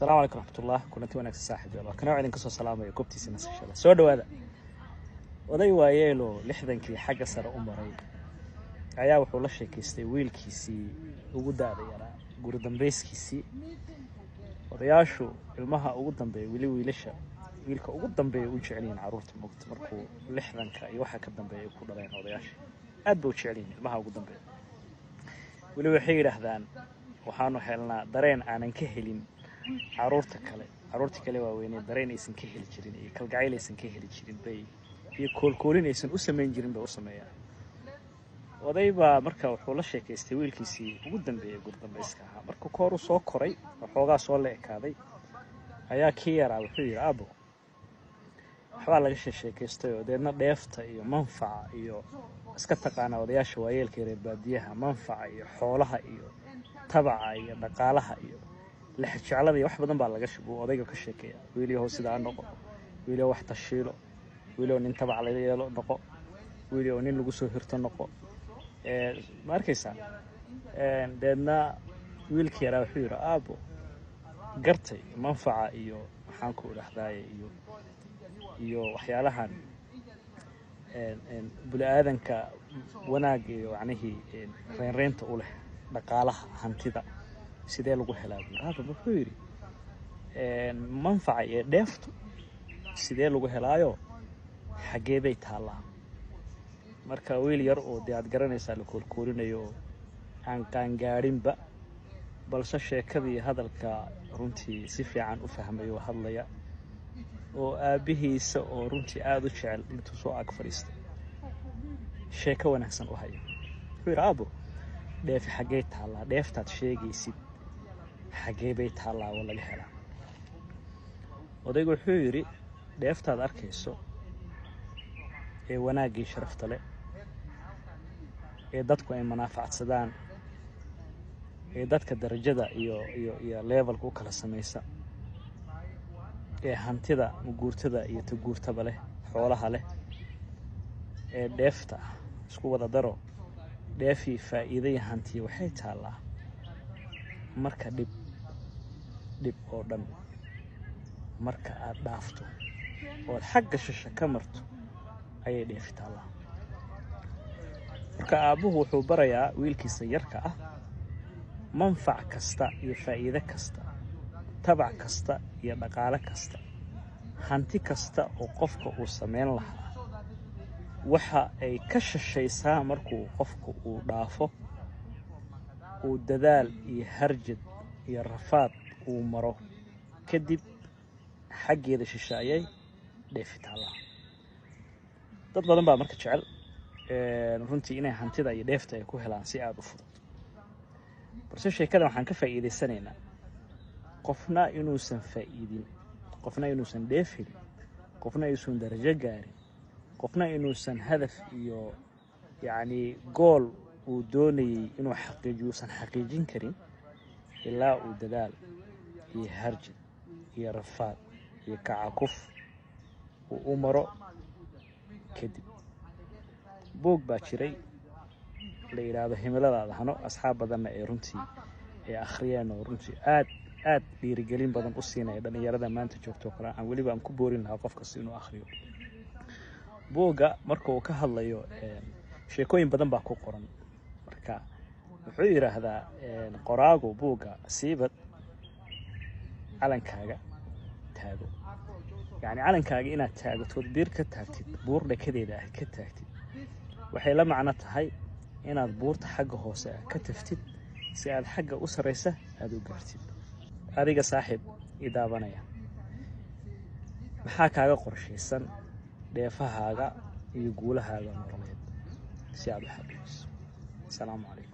Asalaamu calaykum raxmatullah. Kulanti wanaagsan, saaxiib. Waa kanoo idinka soo salaamaya goobtiisa nasashada. Soo dhawaada. Oday waayeelo 60kii xagga sare u maray ayaa wuxuu la sheekaystay wiilkiisii ugu da-da yaraa, guri dambayskiisii. Odayaashu ilmaha ugu dambeeya, weli wiilasha, wiilka ugu dambeeya u jecelyihin carruurta mogta. Markuu 60ka iyo waxa ka dambeeya ay ku dhaleen, odayaasha aad ba u jecelyihin ilmaha ugu dambeeya. Weli waxay yidhaahdaan, "Waxaanu helnaa dareen aanan ka helin caruurta kale." Caruurta kale waaweynee dareen aysan ka heli jirin iyo kalgacayl aysan ka heli jirin bay iyo koolkoolin aysan u samayn jirin bay u sameeyaan. Oday baa marka wuxuu la sheekaystay wiilkiisii ugu dambeeyey, gurdambayska ahaa. Markuu kooru soo koray oo xoogaa soo la ekaaday ayaa kii yaraa wuxuu yidhi, "Aabo, waxbaa laga sheesheekaystay." Oo deedna dheefta iyo manfaca iyo iska taqaanaa odayaasha waayeelka reer baadiyaha, manfaca iyo xoolaha iyo tabaca iyo dhaqaalaha iyo lexjeclada iyo wax badan baa laga buu odayga ka sheekeeya. "Wiilyahow, sidaa noqo. Wiilyahow, wax tashiilo. Wiilyahow, nin tabac laga yeelo noqo. Wiilyahow, nin lagu soo hirto noqo." Ma arkaysaa? Deedna wiilkii yaraa wuxuu yidhi, "Aabo, gartay, manfaca iyo maxaan ku idhahdaaye iyo waxyaalahan bini aadanka wanaag iyo macnihii reynreynta u leh, dhaqaalaha, hantida, sidee lagu helaa?" Buu aaba wuxuu yidhi, "Manfaca iyo dheeftu sidee lagu helaayo? Xaggee bay taallaa?" Marka wiil yar oo dee aad garanaysaa la koolkoolinayo oo aan qaangaadhinba, balse sheekadii hadalka runtii si fiican u fahmay oo hadlaya oo aabbihiisa oo runtii aada u jecel intuu soo ag fadhiistay sheeko wanaagsan u hayo, wuxuu yidhi, "Aabo, dheefi xaggee taallaa? Dheeftaad sheegaysid xaggee bay taallaa oo laga helaa?" Odaygu wuxuu yidhi, "Dheeftaad arkayso ee wanaaggii sharafta leh ee dadku ay manaafacsadaan ee dadka darajada iyo levelka u kala samaysa ee hantida guurtada iyo ta guurtaba leh, xoolaha leh ee dheefta ah, isku wada daro, dheefii faa'iidaya hantiya, waxay taallaa marka dhib oo dhan marka aad dhaafto ood xagga shisha ka marto ayay dheefi taallaa." Marka aabbuhu wuxuu barayaa wiilkiisa yarka ah manfac kasta iyo faa'iide kasta, tabac kasta iyo dhaqaale kasta, hanti kasta oo qofka uu samayn lahaa, waxa ay ka shashaysaa markuu qofka uu dhaafo, uu dadaal iyo harjad iyo rafaad uu maro kadib, xaggeeda shisha ayay dheefi taallaa. Dad badan baa marka jecel runtii inay hantida iyo dheefta ay ku helaan si aada u fudud, balse sheekada waxaan ka faa'iidaysanaynaa qofna inuusan faa'iidin, qofna inuusan dheefin, qofna inuusan darajo gaarin, qofna inuusan hadaf iyo yacni goal uu doonayey inuu xaqiijiyo uusan xaqiijin karin ilaa uu dadaal iyo harjad iyo rafaad iyo kacakuf uu u maro kadib. Buug baa jiray la yidhaahdo Himiladaada Hano, asxaab badanna ee runtii ay akhriyeen oo runtii aad aad dhiirigelin badan u siinaya dhalinyarada maanta joogto kale, aan weliba aan ku boorin lahaa qof kasta inuu akhriyo buugga. Marka uu ka hadlayo, sheekooyin badan baa ku qoran. Marka wuxuu yidhaahdaa qoraagu buugga, "Siibad calankaaga taago." Yacni calankaaga inaad taagatood biir ka taagtid, buur dhakadeeda ah ka taagtid, waxay la macno tahay inaad buurta xagga hoose ah ka taftid si aad xagga u sarraysa aada u gaartid. Adiga saaxiib i daabanaya, maxaa kaaga qorshaysan dheefahaaga iyo guulahaaga nololeed si aad u xaqiijiso? Asalaamu calaykum.